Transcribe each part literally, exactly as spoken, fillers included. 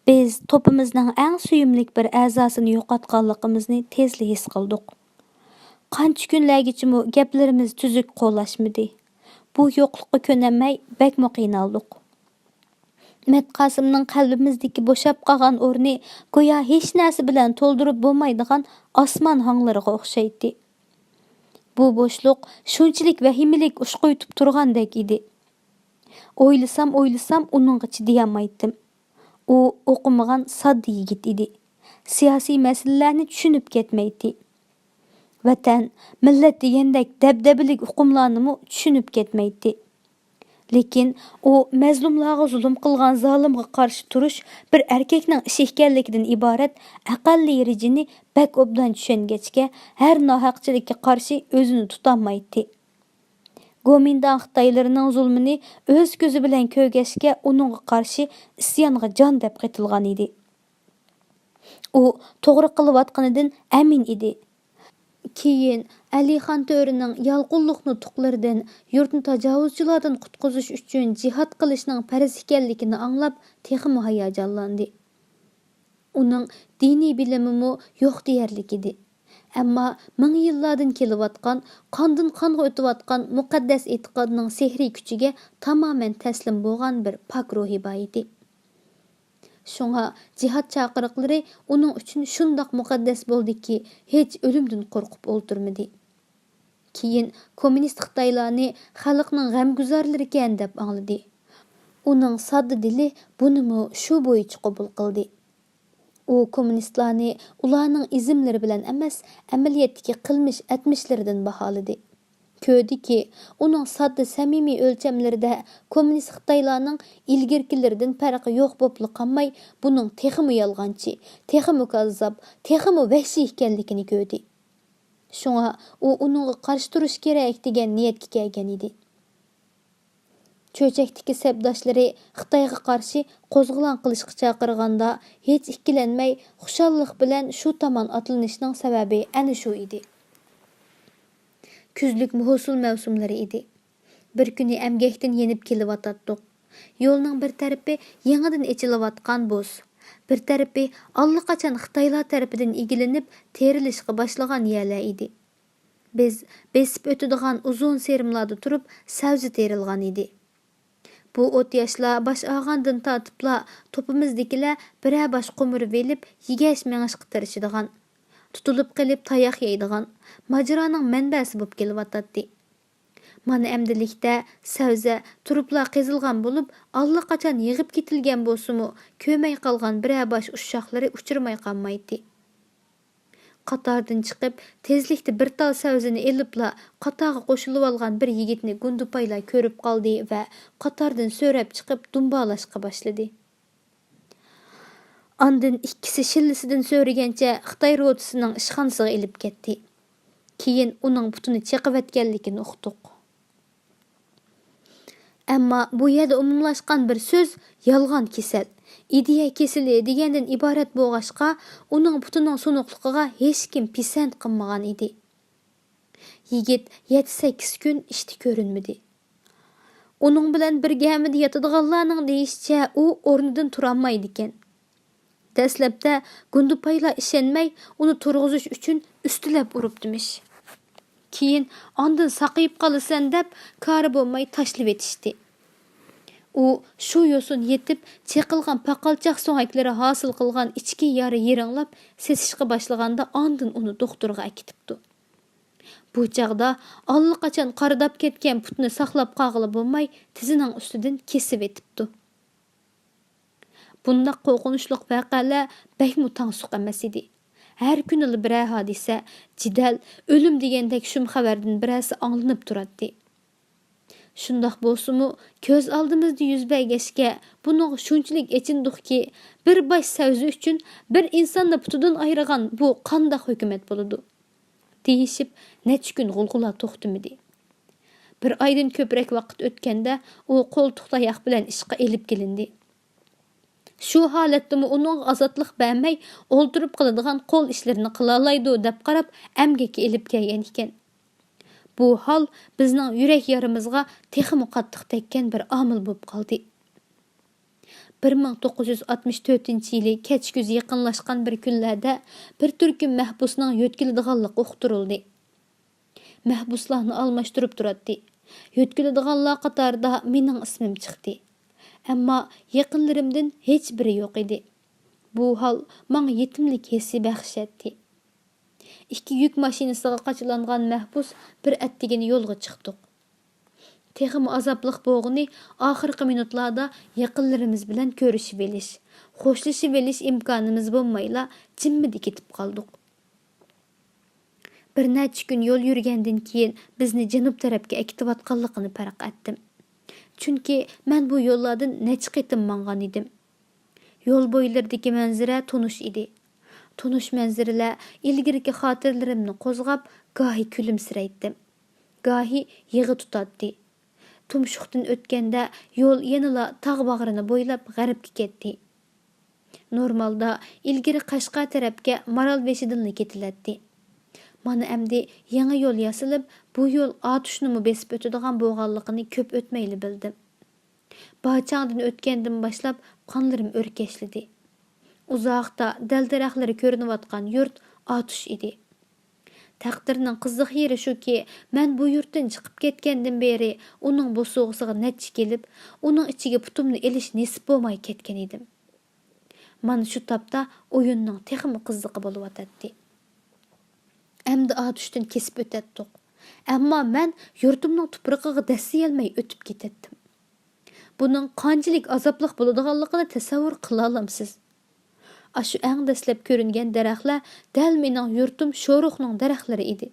بىز توپىمىزنىڭ ئەڭ سۆيۈملۈك بىر ئەزاسىنى يوقاتقانلىقىمىزنى تېزلا ھېس قىلدۇق. قانچە كۈنلەرگىچىمۇ گەپلىرىمىز تۈزۈك قولاشمىدى. بۇ يوقلۇققا كۆنەلمەي بەكمۇ قىينالدۇق. مەتقاسىمنىڭ قەلبىمىزدىكى بوشاپ قالغان ئورنى گويا ھېچ نەرسە بىلەن تولدۇرۇپ بولمايدىغان ئاسمان ھاڭلىرىغا ئوخشايتتى. بۇ بوشلۇق شۇنچىلىك ۋەھىمىلىك ئۇچقۇيتۇپ تۇرغاندەك ئىدى. ئويلىسام، ئويلىسام، ئۇنىڭغا چىدىيالمايتتىم. ئۇ ئوقۇمىغان ساددا يىگىت ئىدى. سىياسىي مەسىلىلەرنى چۈشىنىپ كەتمەيتتى. ۋەتەن، مىللەت دېگەندەك دەبدەبىلىك ئۇقۇملارنىمۇ چۈشىنىپ كەتمەيتتى. لېكىن ئۇ مەزلۇملارغا زۇلۇم قىلغان زالىمغا قارشى تۇرۇش بىر ئەركەكنىڭ ئىشى ئىكەنلىكىدىن ئىبارەت ئەقەللىي رېجىنى بەك ئوبدان چۈشەنگەچكە، ھەر ناھەقچىلىككە قارشى ئۆزىنى تۇتالمايتتى. گومىنداڭ خىتايلىرىنىڭ زۇلمىنى ئۆز كۆزى بىلەن كۆرگەچكە، ئۇنىڭغا قارشى ئىسيانغا جان دەپ قېتىلغان ئىدى. ئۇ توغرا قىلىۋاتقىنىدىن ئەمىن ئىدى. كېيىن ئەلىخان تۆرىنىڭ يالقۇنلۇق نۇتۇقلىرىدىن يۇرتنى تاجاۋۇزچىلاردىن قۇتقۇزۇش ئۈچۈن جىھاد قىلىشنىڭ پەرز ئىكەنلىكىنى ئاڭلاپ، تېخىمۇ ھاياجانلاندى. ئۇنىڭ دىنىي بىلىمىمۇ يوق دېيەرلىك ئىدى. ئەمما مىڭ يىللاردىن كېلىۋاتقان، قاندىن قانغا ئۆتۈۋاتقان مۇقەددەس ئېتىقادنىڭ سېھرىي كۈچىگە تامامەن تەسلىم بولغان بىر پاك روھى بار ئىدى. شۇڭا جىھاد چاقىرىقلىرى ئۇنىڭ ئۈچۈن شۇنداق مۇقەددەس بولدىكى، ھېچ ئۆلۈمدىن قورقۇپ ئولتۇرمىدى. كېيىن كوممۇنىست خىتايلارنى خەلقنىڭ غەمگۈزارلىرىكەن دەپ ئاڭلىدى. ئۇنىڭ ساددا دىلى بۇنىمۇ شۇ بويىچە قوبۇل قىلدى. ئۇ كوممۇنىستلارنى ئۇلارنىڭ ئىزىملىرى بىلەن ئەمەس، ئەمەلىيەتتىكى قىلمىش ئەتمىشلىرىدىن باھالىدى. كۆردىكى، ئۇنىڭ ساددا سەمىمىي ئۆلچەملىرىدە كوممۇنىست خىتايلارنىڭ ئىلگىرىكىلىرىدىن پەرقى يوق بوپلا قالماي، بۇنىڭ تېخىمۇ يالغانچى، تېخىمۇ كاززاپ، تېخىمۇ ۋەھشىي ئىكەنلىكىنى كۆردى. شۇڭا ئۇ ئۇنىڭغا قارشى تۇرۇش كېرەك دېگەن نىيەتكە كەلگەن ئىدى. چۆچەكتىكى سەپداشلىرى خىتايغا قارشى قوزغىلاڭ قىلىشقا چاقىرغاندا، ھېچ ئىككىلەنمەي خۇشاللىق بىلەن شۇ تامان ئاتلىنىشنىڭ سەۋەبى ئەنە شۇ ئىدى. كۈزلۈك ھوسۇل مەۋسۇملىرى ئىدى. بىر كۈنى ئەمگەكتىن يېنىپ كېلىۋاتاتتۇق. يولنىڭ بىر تەرىپى يېڭىدىن ئېچىلىۋاتقان بوز، بىر تەرىپى ئاللىقاچان خىتايلار تەرىپىدىن ئىگىلىنىپ تېرىلىشقا باشلىغان يەرلەر ئىدى. بىز بېسىپ ئۆتىدىغان ئۇزۇن سېرىملاردا تۇرۇپ سەۋزە تېرىلغان ئىدى. بۇ ئوت ياشلار باش ئالغاندىن تارتىپلا توپىمىزدىكىلەر بىرەر باش قومۇرۇۋېلىپ يېگەچ مېڭىشقا تىرىشىدىغان، تۇتۇلۇپ قېلىپ تاياق يەيدىغان ماجىرانىڭ مەنبەسى بولۇپ كېلىۋاتاتتى. مانا ئەمدىلىكتە سەۋزە تۇرۇپلا قېزىلغان بولۇپ، ئاللىقاچان يىغىپ كېتىلگەن بولسىمۇ، كۆرمەي قالغان بىرەر باش ئۇششاقلىرى ئۇچرىماي قالمايتتى. قاتاردىن چىقىپ، تېزلىكتە بىر تال سەۋزىنى ئېلىپلا، قاتارغا قوشۇلۇۋالغان بىر يىگىتنى گۇندىپايلار كۆرۈپ قالدى ۋە قاتاردىن سۆرەپ چىقىپ دۇمبالاشقا باشلىدى. ئاندىن ئىككىسى شىللىسىدىن سۆرىگەنچە خىتاي روتىسىنىڭ ئىشخانىسىغا ئېلىپ كەتتى. كېيىن ئۇنىڭ پۇتىنى چېقىۋەتكەنلىكىنى ئۇقتۇق. ئەمما بۇ يەردە ئومۇملاشقان بىر سۆز يالغان كېسەل، ئىدىيە كېسىلى دېگەندىن ئىبارەت بولغاچقا، ئۇنىڭ پۇتىنىڭ سۇنۇقلۇقىغا ھېچكىم پىسەنت قىلمىغان ئىدى. يىگىت يەتتە-سەككىز كۈن ئىشتا كۆرۈنمىدى. ئۇنىڭ بىلەن بىر گەمىدە ياتىدىغانلارنىڭ دېيىشىچە، ئۇ ئورنىدىن تۇرالمايدىكەن. دەسلەپتە گۇندىپايلار ئىشەنمەي، ئۇنى تۇرغۇزۇش ئۈچۈن ئۈستىلەپ ئۇرۇپتىمىش. كېيىن ئاندىن ساقىيىپ قالىسەن دەپ، كارى بولماي تاشلىۋېتىشتى. ئۇ شۇ يوسۇن يېتىپ، چېقىلغان پاقالچاق سۆڭەكلىرى ھاسىل قىلغان ئىچكى يارا يىرىڭلاپ سېسىشقا باشلىغاندا، ئاندىن ئۇنى دوختۇرغا ئەكېتىپتۇ. بۇ چاغدا ئاللىقاچان قارىداپ كەتكەن پۇتىنى ساقلاپ قالغىلى بولماي، تىزىنىڭ ئۈستىدىن كېسىۋېتىپتۇ. بۇنداق قورقۇنچلۇق ۋەقەلەر بەكمۇ تاڭسۇق ئەمەس ئىدى. ھەر كۈنىلا بىرەر ھادىسە، جېدەل، ئۆلۈم دېگەندەك شۇم خەۋەردىن بىرەرسى ئاڭلىنىپ تۇراتتى. شۇنداق بولسىمۇ، كۆز ئالدىمىزدا يۈز بەرگەچكە، بۇنىڭغا شۇنچىلىك ئېچىندۇقكى، بىر باش سەۋزە ئۈچۈن بىر ئىنساننى پۇتىدىن ئايرىغان بۇ قانداق ھۆكۈمەت بولىدۇ؟ دېيىشىپ، نەچچە كۈن غۇلغۇلا توختىمىدى. بىر ئايدىن كۆپرەك ۋاقىت ئۆتكەندە، ئۇ قولتۇق تاياق بىلەن ئىشقا ئېلىپ كېلىندى. شۇ ھالەتتىمۇ ئۇنىڭغا ئازادلىق بەرمەي، ئولتۇرۇپ قىلىدىغان قول ئىشلىرىنى قىلالايدۇ دەپ قاراپ، ئەمگەككە ئېلىپ كەلگەن ئىكەن. بۇ ھال بىزنىڭ يۈرەك يارىمىزغا تېخىمۇ قاتتىق تەگكەن بىر ئامىل بولۇپ قالدى. بىر مىڭ توققۇز يۈز ئاتمىش تۆتىنچى يىلى كەچ كۈز يېقىنلاشقان بىر كۈنلەردە بىر تۈركۈم مەھبۇسنىڭ يۆتكىلىدىغانلىقى ئۇقتۇرۇلدى. مەھبۇسلارنى ئالماشتۇرۇپ تۇراتتى. يۆتكىلىدىغانلار قاتارىدا مېنىڭ ئىسمىم چىقتى. ئەمما يېقىنلىرىمدىن ھېچ بىرى يوق ئىدى. بۇ ھال ماڭا يېتىملىك ھېسسى بەخش ئەتتى. ئىككى يۈك ماشىنىسىغا قاچىلانغان مەھبۇس بىر ئەتىگىنى يولغا چىقتۇق. تېخىمۇ ئازابلىق بولغىنى، ئاخىرقى مىنۇتلاردا يېقىنلىرىمىز بىلەن كۆرۈشۈۋېلىش، خوشلىشىۋېلىش ئىمكانىمىز بولمايلا جىممىدە كېتىپ قالدۇق. بىر نەچچە كۈن يول يۈرگەندىن كېيىن بىزنى جەنۇب تەرەپكە ئەكېتىۋاتقانلىقىنى پەرق ئەتتىم. چۈنكى مەن بۇ يوللاردىن نەچچە قېتىم ماڭغان ئىدىم. يول بويلىرىدىكى مەنزىرە تونۇش ئىدى. تونۇش مەنزىرىلەر ئىلگىرىكى خاتىرىلىرىمنى قوزغاپ، گاھى كۈلۈمسىرەيتتىم، گاھى يىغا تۇتاتتى. تۇمشۇقتىن ئۆتكەندە يول يەنىلا تاغ باغرىنى بويلاپ غەربكە كەتتى. نورمالدا ئىلگىرى قەشقەر تەرەپكە مارالبېشىدىنلا كېتىلەتتى. مانا ئەمدى يېڭى يول ياسىلىپ، بۇ يول ئاتۇشنىمۇ بېسىپ ئۆتىدىغان بولغانلىقىنى كۆپ ئۆتمەيلا بىلدىم. باچاڭدىن ئۆتكەندىن باشلاپ قانلىرىم ئۆركەشلىدى. ئۇزاقتا دەل-دەرەخلىرى كۆرۈنۈۋاتقان يۇرت ئاتۇش ئىدى. تەقدىرنىڭ قىزىق يېرى شۇكى، مەن بۇ يۇرتتىن چىقىپ كەتكەندىن بېرى ئۇنىڭ بوسۇغىسىغا نەچچە كېلىپ، ئۇنىڭ ئىچىگە پۇتۇمنى ئېلىش نېسىپ بولماي كەتكەن ئىدىم. مانا شۇ تاپتا ئويۇننىڭ تېخىمۇ قىزىقى بولۇۋاتاتتى. ئەمدى ئاتۇشتىن كېسىپ ئۆتەتتۇق. ئەمما مەن يۇرتۇمنىڭ تۇپرىقىغا دەسسىيەلمەي ئۆتۈپ كېتەتتىم. بۇنىڭ قانچىلىك ئازابلىق بولىدىغانلىقىنى تەسەۋۋۇر قىلالامسىز؟ ئاشۇ ئەڭ دەسلەپ كۆرۈنگەن دەرەخلەر دەل مېنىڭ يۇرتۇم شورۇقنىڭ دەرەخلىرى ئىدى.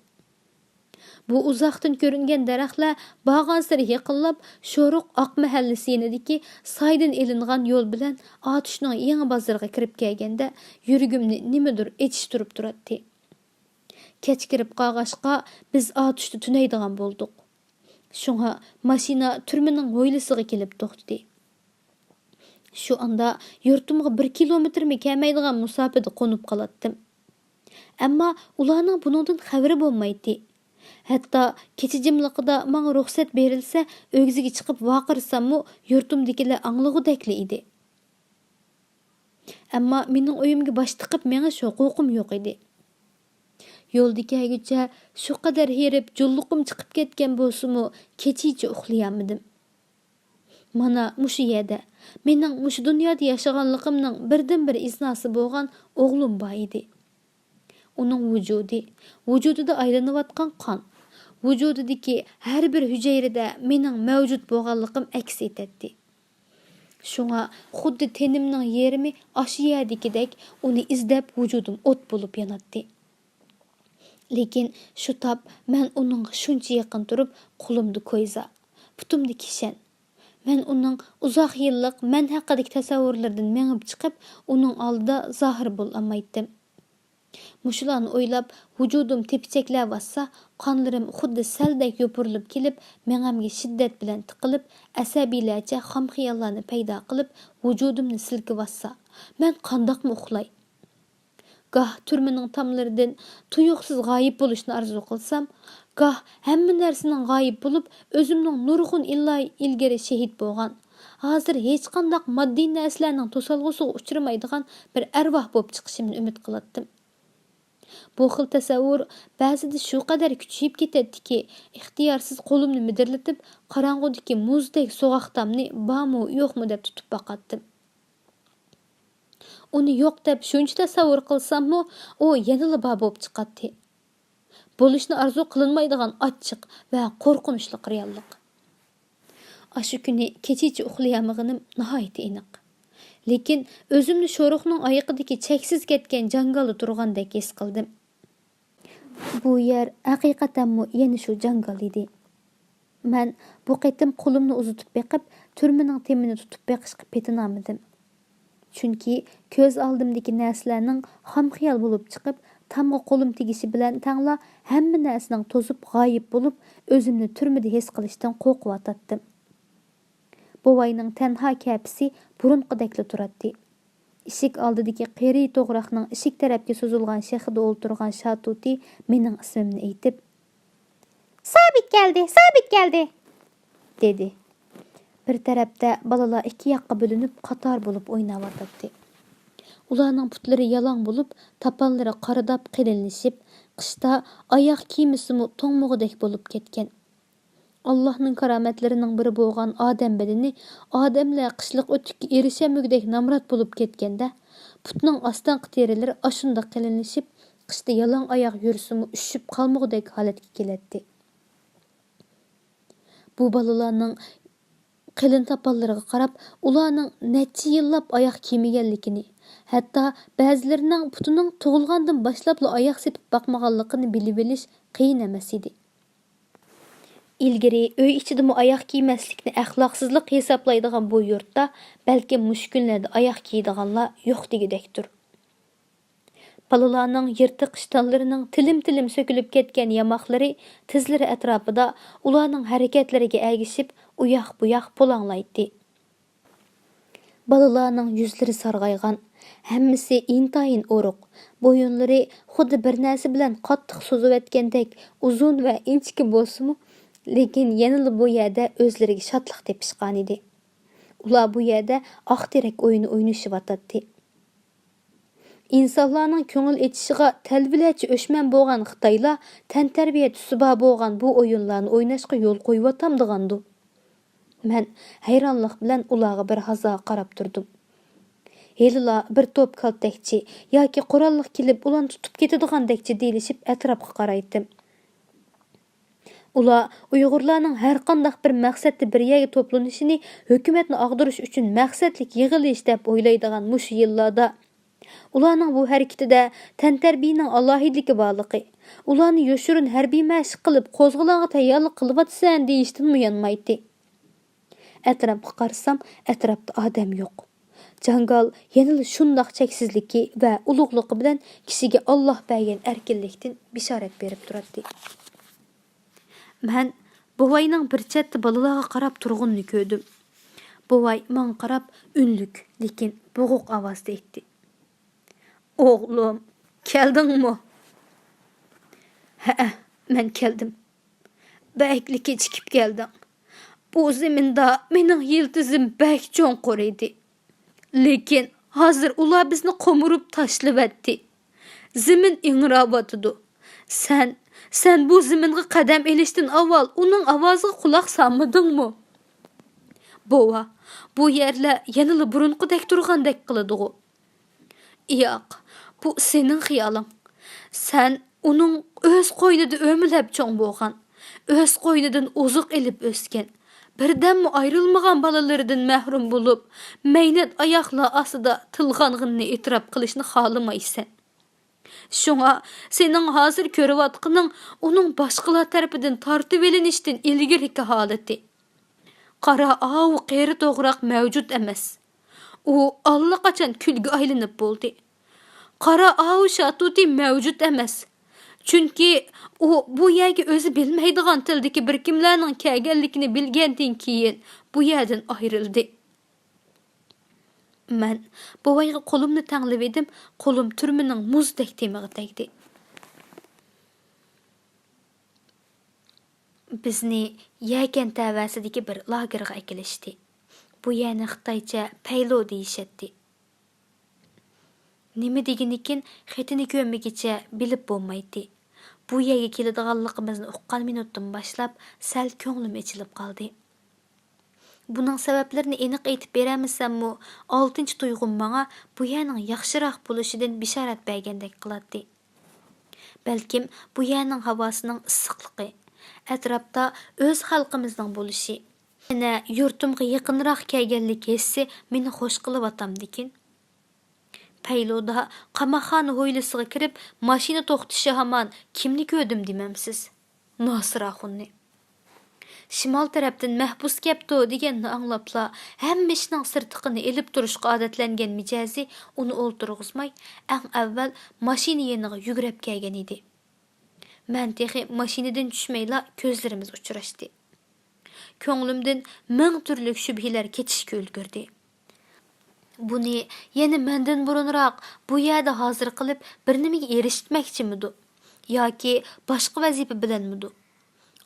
بۇ ئۇزاقتىن كۆرۈنگەن دەرەخلەر بارغانسېرى يېقىنلاپ، شورۇق ئاق مەھەللىسى يېنىدىكى سايدىن ئېلىنغان يول بىلەن ئاتۇشنىڭ يېڭى بازىرىغا كىرىپ كەلگەندە، يۈرىكىمنى نېمىدۇر ئېچىشتۇرۇپ تۇراتتى. كەچ كىرىپ قالغاچقا، بىز ئاتۇشتا تۈنەيدىغان بولدۇق. شۇڭا ماشىنا تۈرمىنىڭ ھويلىسىغا كېلىپ توختىدى. شۇ ئاندا يۇرتۇمغا بىر كىلومېتىرمۇ كەلمەيدىغان مۇساپىدە قونۇپ قالاتتىم. ئەمما ئۇلارنىڭ بۇنىڭدىن خەۋىرى بولمايتتى. ھەتتا كېچە جىملىقىدا ماڭا رۇخسەت بېرىلسە، ئۆگزىگە چىقىپ ۋارقىرىساممۇ، يۇرتۇمدىكىلەر ئاڭلىغۇدەكلا ئىدى. ئەمما مېنىڭ ئۆيۈمگە باش تىقىپ مېڭىش ھوقۇقۇم يوق ئىدى. يولدا كەلگۈچە شۇ قەدەر ھېرىپ، جۇللۇقۇم چىقىپ كەتكەن بولسىمۇ، كېچىچە ئۇخلىيالمىدىم. مانا مۇشۇ يەردە، مېنىڭ مۇشۇ دۇنيادا ياشىغانلىقىمنىڭ بىردىنبىر ئىزناسى بولغان ئوغلۇم بار ئىدى. ئۇنىڭ ۋۇجۇدى، ۋۇجۇدىدا ئايلىنىۋاتقان قان، ۋۇجۇدىدىكى ھەر بىر ھۈجەيرىدە مېنىڭ مەۋجۇت بولغانلىقىم ئەكس ئېتەتتى. شۇڭا خۇددى تېنىمنىڭ يېرىمى ئاشۇ يەردىكىدەك ئۇنى ئىزدەپ ۋۇجۇدۇم ئوت بولۇپ ياناتتى. لېكىن شۇ تاپ مەن ئۇنىڭغا شۇنچە يېقىن تۇرۇپ، قولۇمدا كويزا، پۇتۇمدا كىشەن. مەن ئۇنىڭ ئۇزاق يىللىق مەن ھەققىدىكى تەسەۋۋۇرلىرىدىن مېڭىپ چىقىپ، ئۇنىڭ ئالدىدا زاھىر بولالمايتتىم. مۇشۇلارنى ئويلاپ، ۋۇجۇدۇم تېپىچەكلەۋاتسا، قانلىرىم خۇددى سەلدەك يوپۇرۇلۇپ كېلىپ، مېڭەمگە شىددەت بىلەن تىقىلىپ، ئەسەبىيلەرچە خام خىياللارنى پەيدا قىلىپ، ۋۇجۇدۇمنى سىلكىۋاتسا، مەن قانداقمۇ ئۇخلاي؟ گاھ تۈرمىنىڭ تاملىرىدىن تۇيۇقسىز غايىب بولۇشنى ئارزۇ قىلسام، گاھ ھەممە نەرسىنىڭ غايىب بولۇپ، ئۆزۈمنىڭ نۇرغۇن يىللار ئىلگىرى شېھىت بولغان، ھازىر ھېچقانداق ماددىي نەرسىلەرنىڭ توسالغۇسىغا ئۇچرىمايدىغان بىر ئەرۋاھ بولۇپ چىقىشىمنى ئۈمىد قىلاتتىم. بۇ خىل تەسەۋۋۇر بەزىدە شۇ قەدەر كۈچىيىپ كېتەتتىكى، ئىختىيارسىز قولۇمنى مىدىرلىتىپ، قاراڭغۇدىكى مۇزدەك سوغۇق تامنى بارمۇ، يوقمۇ دەپ تۇتۇپ باقاتتىم. ئۇنى يوق دەپ شۇنچە تەسەۋۋۇر قىلساممۇ، ئۇ يەنىلا بار بولۇپ چىقاتتى. بولۇشنى ئارزۇ قىلىنمايدىغان ئاچچىق ۋە قورقۇنچلۇق رېئاللىق. ئاشۇ كۈنى كېچىچە ئۇخلىيالمىغىنىم ناھايىتى ئېنىق. لېكىن ئۆزۈمنى شورۇقنىڭ ئايىقىدىكى چەكسىز كەتكەن جاڭگالدا تۇرغاندەك ھېس قىلدىم. بۇ يەر ھەقىقەتەنمۇ يەنە شۇ جاڭگال ئىدى. مەن بۇ قېتىم قولۇمنى ئۇزىتىپ بېقىپ، تۈرمىنىڭ تېمىنى تۇتۇپ بېقىشقا پېتىنالمىدىم. چۈنكى كۆز ئالدىمدىكى نەرسىلەرنىڭ خام خىيال بولۇپ چىقىپ، تامغا قولۇم تېگىشى بىلەن تەڭلا ھەممە نەرسىنىڭ توزۇپ غايىب بولۇپ، ئۆزۈمنى تۈرمىدە ھېس قىلىشتىن قورقۇۋاتاتتىم. بوۋاينىڭ تەنھا كەپىسى بۇرۇنقىدەكلا تۇراتتى. ئىشىك ئالدىدىكى قېرى توغراقنىڭ ئىشىك تەرەپكە سوزۇلغان شېخىدا ئولتۇرغان شاتۇتى مېنىڭ ئىسمىمنى ئېيتىپ، «سابىت كەلدى، سابىت كەلدى!» دېدى. بىر تەرەپتە بالىلار ئىككى ياققا بۆلۈنۈپ، قاتار بولۇپ ئويناۋاتاتتى. ئۇلارنىڭ پۇتلىرى يالاڭ بولۇپ، تاپانلىرى قارىداپ قېلىنلىشىپ، قىشتا ئاياغ كىيمىسىمۇ توڭمىغۇدەك بولۇپ كەتكەن. ئاللاھنىڭ كارامەتلىرىنىڭ بىرى بولغان ئادەم بەدىنى ئادەملەر قىشلىق ئۆتۈككە ئېرىشەلمىگۈدەك نامرات بولۇپ كەتكەندە، پۇتنىڭ ئاستىنقى تېرىلىرى ئاشۇنداق قېلىنلىشىپ، قىشتا يالاڭ ئاياغ يۈرسىمۇ ئۈششۈپ قالمىغۇدەك ھالەتكە كېلەتتى. بۇ بالىلارنىڭ قېلىن تاپانلىرىغا قاراپ، ئۇلارنىڭ نەچچە يىللاپ ئاياغ كىيمىگەنلىكىنى، ھەتتا بەزىلىرىنىڭ پۇتىنىڭ تۇغۇلغاندىن باشلاپلا ئاياغ سېپىپ باقمىغانلىقىنى بىلىۋېلىش قىيىن ئەمەس ئىدى. ئىلگىرى ئۆي ئىچىدىمۇ ئاياغ كىيمەسلىكنى ئەخلاقسىزلىق ھېسابلايدىغان بۇ يۇرتتا بەلكىم مۇشۇ كۈنلەردە ئاياغ كىيىدىغانلار يوق دېگۈدەكتۇر. بالىلارنىڭ يىرتىق ئىشتانلىرىنىڭ تىلىم-تىلىم سۆكۈلۈپ كەتكەن ياماقلىرى تىزلىرى ئەتراپىدا ئۇلارنىڭ ھەرىكەتلىرىگە ئەگىشىپ ئۇياق-بۇياق پۇلاڭلايتتى. بالىلارنىڭ يۈزلىرى سارغايغان، ھەممىسى ئىنتايىن ئورۇق، بويۇنلىرى خۇددى بىر نەرسە بىلەن قاتتىق سوزۇۋەتكەندەك ئۇزۇن ۋە ئىنچىكە بولسىمۇ، لېكىن يەنىلا بۇ يەردە ئۆزلىرىگە شادلىق تېپىشقانىدى. ئۇلار بۇ يەردە ئاق تېرەك ئويۇنى ئوينىشىۋاتاتتى. ئىنسانلارنىڭ كۆڭۈل ئېچىشىغا تەلۋىلەرچە ئۆچمەن بولغان خىتايلار تەنتەربىيە تۈسى بار بولغان بۇ ئويۇنلارنى ئويناشقا يول قويۇۋاتامدىغاندۇ؟ مەن ھەيرانلىق بىلەن ئۇلارغا بىر ھازا قاراپ تۇردۇم. ھېلىلا بىر توپ كالتەكچى ياكى قوراللىق كېلىپ ئۇلارنى تۇتۇپ كېتىدىغاندەكچى دېيىلىشىپ ئەتراپقا قارايتتىم. ئۇلار ئۇيغۇرلارنىڭ ھەرقانداق بىر مەقسەتتە بىر يەرگە توپلىنىشىنى ھۆكۈمەتنى ئاغدۇرۇش ئۈچۈن مەقسەتلىك يىغىلىش دەپ ئويلايدىغان مۇشۇ يىللاردا، ئۇلارنىڭ بۇ ھەرىكىتىدە تەنتەربىيىنىڭ ئالاھىدىلىكى بارلىقى، ئۇلارنى يوشۇرۇن ھەربىي مەشىق قىلىپ قوزغىلاڭغا تەييارلىق قىلىۋاتىسەن دېيىشتىنمۇ يانمايتتى. ئەتراپقا قارىسام، ئەتراپتا ئادەم يوق. جاڭگال يەنىلا شۇنداق چەكسىزلىكى ۋە ئۇلۇغلۇقى بىلەن كىشىگە ئاللاھ بەرگەن ئەركىنلىكتىن بېشارەت بېرىپ تۇراتتى. مەن بوۋاينىڭ بىر چەتتە بالىلارغا قاراپ تۇرغىنىنى كۆردۈم. بوۋاي ماڭا قاراپ ئۈنلۈك، لېكىن بوغۇق ئاۋازدا ئېيتتى. ئوغلۇم، كەلدىڭمۇ؟ ھەئە، مەن كەلدىم. بەكلا كېچىكىپ كەلدىڭ. بۇ زېمىندا مېنىڭ يىلتىزىم بەك چوڭقۇر ئىدى. لېكىن ھازىر ئۇلار بىزنى قومۇرۇپ تاشلىۋەتتى. زېمىن ئىڭراۋاتىدۇ. سەن، سەن بۇ زېمىنغا قەدەم ئېلىشتىن ئاۋۋال ئۇنىڭ ئاۋازىغا قۇلاق سالمىدىڭمۇ؟ بوۋا، بۇ يەرلەر يەنىلا بۇرۇنقىدەك تۇرغاندەك قىلىدىغۇ. ياق، بۇ سېنىڭ خىيالىڭ. سەن ئۇنىڭ ئۆز قوينىدا ئۆمىلەپ چوڭ بولغان، ئۆز قوينىدىن ئوزۇق ئېلىپ ئۆسكەن، بىردەممۇ ئايرىلمىغان بالىلىرىدىن مەھرۇم بولۇپ، مەينەت ئاياغلار ئاستىدا تىلغانغىنىنى ئېتىراپ قىلىشنى خالىمايسەن. شۇڭا سېنىڭ ھازىر كۆرۈۋاتقىنىڭ ئۇنىڭ باشقىلار تەرىپىدىن تارتىۋېلىنىشتىن ئىلگىرىكى ھالىتى. قارا ئاۋۇ قېرى توغراق مەۋجۇت ئەمەس. ئۇ ئاللىقاچان كۈلگە ئايلىنىپ بولدى. قارا ئاۋۇ شاتۇتى مەۋجۇت ئەمەس. چۈنكى ئۇ بۇ يەرگە ئۆزى بىلمەيدىغان تىلدىكى بىر كىملەرنىڭ كەلگەنلىكىنى بىلگەندىن كېيىن بۇ يەردىن ئايرىلدى. مەن بوۋايغا قولۇمنى تەڭلىۋىدىم، قولۇم تۈرمىنىڭ مۇزدەك تېمىغا تەگدى. بىزنى يەكەن تەۋەسىدىكى بىر لاگېرغا ئەكېلىشتى. بۇ يەرنى خىتايچە پەيلو دېيىشەتتى. نېمە دېگىنىكىن خېتىنى كۆرمىگۈچە بىلىپ بولمايتتى. بۇ يەرگە كېلىدىغانلىقىمىزنى ئۇققان مىنۇتتىن باشلاپ سەل كۆڭلۈم ئېچىلىپ قالدى. بۇنىڭ سەۋەبلىرىنى ئېنىق ئېيتىپ بېرەلمىسەممۇ، ئالتىنچى تۇيغۇم ماڭا بۇ يەرنىڭ ياخشىراق بولۇشىدىن بېشارەت بەرگەندەك قىلاتتى. بەلكىم بۇ يەرنىڭ ھاۋاسىنىڭ ئىسسىقلىقى، ئەتراپتا ئۆز خەلقىمىزنىڭ بولۇشى، يەنە يۇرتۇمغا يېقىنراق كەلگەنلىك ھېسسى مېنى خوش قىلىۋاتامدىكىن؟ پەيلۇدا قاماقخانا ھويلىسىغا كىرىپ، ماشىنا توختىشى ھامان كىمنى كۆردۈم دېمەمسىز؟ ناسىر ئاخۇننى. شىمال تەرەپتىن مەھبۇس كەپتۇ دېگەننى ئاڭلاپلا، ھەممە ئىشنىڭ سىرتىقىنى ئېلىپ تۇرۇشقا ئادەتلەنگەن مىجەزى ئۇنى ئولتۇرغۇزماي، ئەڭ ئەۋۋەل ماشىنا يېنىغا يۈگۈرەپ كەلگەن ئىدى. مەن تېخى ماشىنىدىن چۈشمەيلا كۆزلىرىمىز ئۇچراشتى. كۆڭلۈمدىن مىڭ تۈرلۈك شۈبھىلەر كېچىشكە ئۈلگۈردى. بۇنى يەنە مەندىن بۇرۇنراق بۇ يەردە ھازىر قىلىپ بىر نېمىگە ئېرىشتمەكچىمىدۇ؟ ياكى باشقا ۋەزىپە بىلەنمىدۇ؟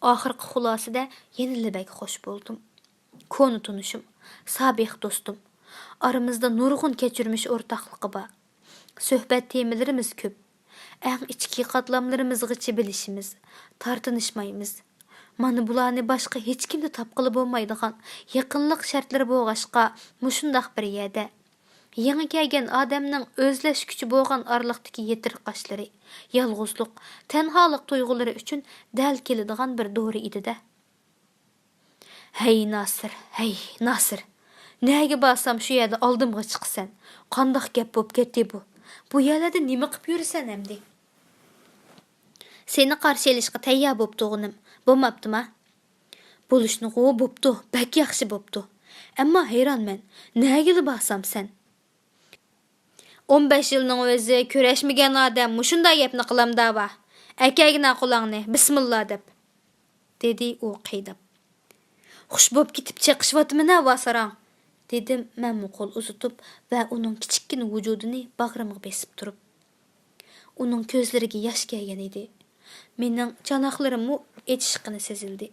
ئاخىرقى خۇلاسىدە يەنىلا بەك خوش بولدۇم. كونا تونۇشۇم، سابىق دوستۇم. ئارىمىزدا نۇرغۇن كەچۈرمىش ئورتاقلىقى بار. سۆھبەت تېمىلىرىمىز كۆپ. ئەڭ ئىچكى قاتلاملىرىمىزغىچە بىلىشىمىز، تارتىنىشمايمىز. مانا بۇلارنى باشقا ھېچكىمدە تاپقىلى بولمايدىغان يېقىنلىق شەرتلىرى بولغاچقا، مۇشۇنداق بىر يەردە يېڭى كەلگەن ئادەمنىڭ ئۆزلەشكۈچى بولغان ئارىلىقتىكى يېتىرقاشلىرى، يالغۇزلۇق، تەنھالىق تۇيغۇلىرى ئۈچۈن دەل كېلىدىغان بىر دورا ئىدى-دە. ھەي ناسىر، ھەي ناسىر! نەگە بارسام شۇ يەردە ئالدىمغا چىقىسەن. قانداق گەپ بوپ كەتتى بۇ؟ بۇ يەرلەردە نېمە قىپ يۈرىسەن ئەمدى؟ سېنى قارشى ئېلىشقا تەييار بوپتۇغىنىم. بولماپتىما؟ بولۇشنىغۇ بوپتۇ، بەك ياخشى بوپتۇ. ئەمما ھەيرانمەن، نەگىلا بارسام سەن؟ ئون بەش يىلنىڭ ئۆزى كۆرۈشمىگەن ئادەم مۇشۇنداق گەپنى قىلامدا ۋا؟ ئەكەگىنە قولۇڭنى، بىسمىللا دەپ، دېدى ئۇ قىيناپ. خوش بوپ كېتىپ چېقىشىۋاتىمەن ھە ۋا ساراڭ، دېدىم مەنمۇ قول ئۇزىتىپ ۋە ئۇنىڭ كىچىككىنە ۋۇجۇدىنى باغرىمغا بېسىپ تۇرۇپ. ئۇنىڭ كۆزلىرىگە ياش كەلگەن ئىدى. مېنىڭ چاناقلىرىممۇ ئېچىشقىنى سېزىلدى.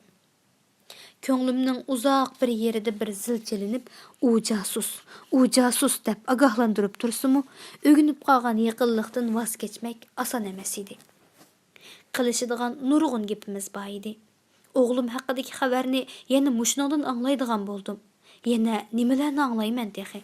كۆڭلۈمنىڭ ئۇزاق بىر يېرىدە بىر زىل چېلىنىپ، ئۇ جاسۇس، ئۇ جاسۇس دەپ ئاگاھلاندۇرۇپ تۇرسىمۇ، ئۆگىنىپ قالغان يېقىنلىقتىن ۋاز كەچمەك ئاسان ئەمەس ئىدى. قىلىشىدىغان نۇرغۇن گېپىمىز بار ئىدى. ئوغلۇم ھەققىدىكى خەۋەرنى يەنە مۇشۇنىڭدىن ئاڭلايدىغان بولدۇم. يەنە نېمىلەرنى ئاڭلايمەن تېخى؟